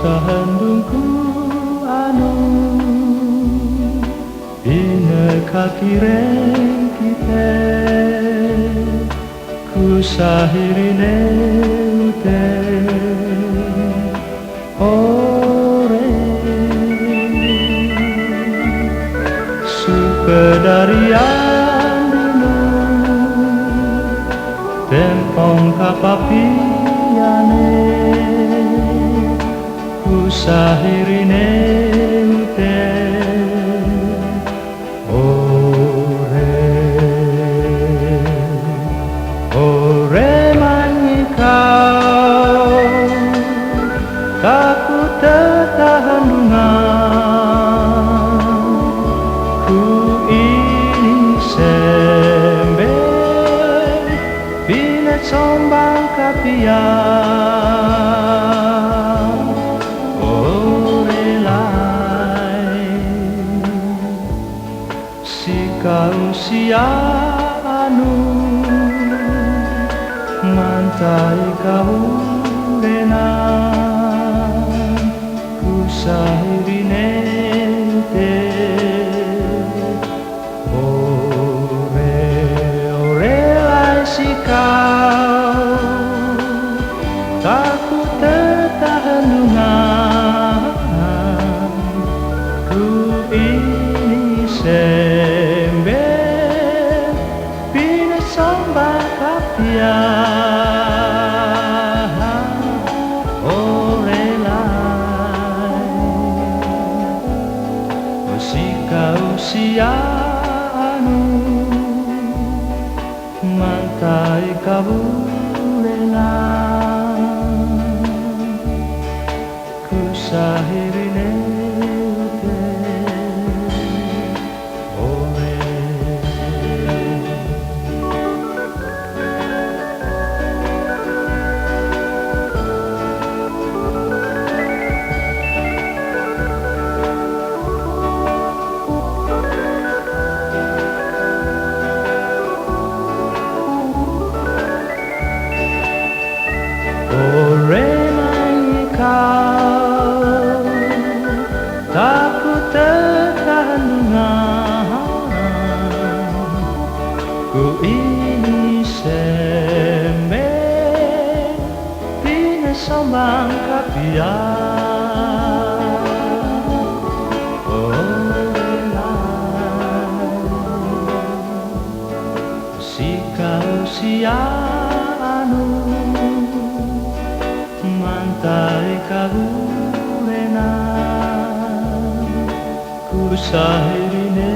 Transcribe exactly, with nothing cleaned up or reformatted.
Sahandungku anu, ine kakireng kite, kusahirine ute ore. Supedarian dinu, tempong kapapiane, kusahirine ute ore. Ore mangikau, taku tetahandungan, ku ini sembe, pine sombang kapia ore lai. Sikau sianu, mantai kaurena, kusahirine ute ore. Ore lai sikau, taku tetahandungan, ku ini sembe, pine sombang kapia ore lai. Sikau sianu, mantai kaurena, kusahirine ute ore. Ore mangikau, taku tetahandungan, ku ini sembe, pine sombang kapia ore lai. Sikau sianu, mantai kaurena, kusahirine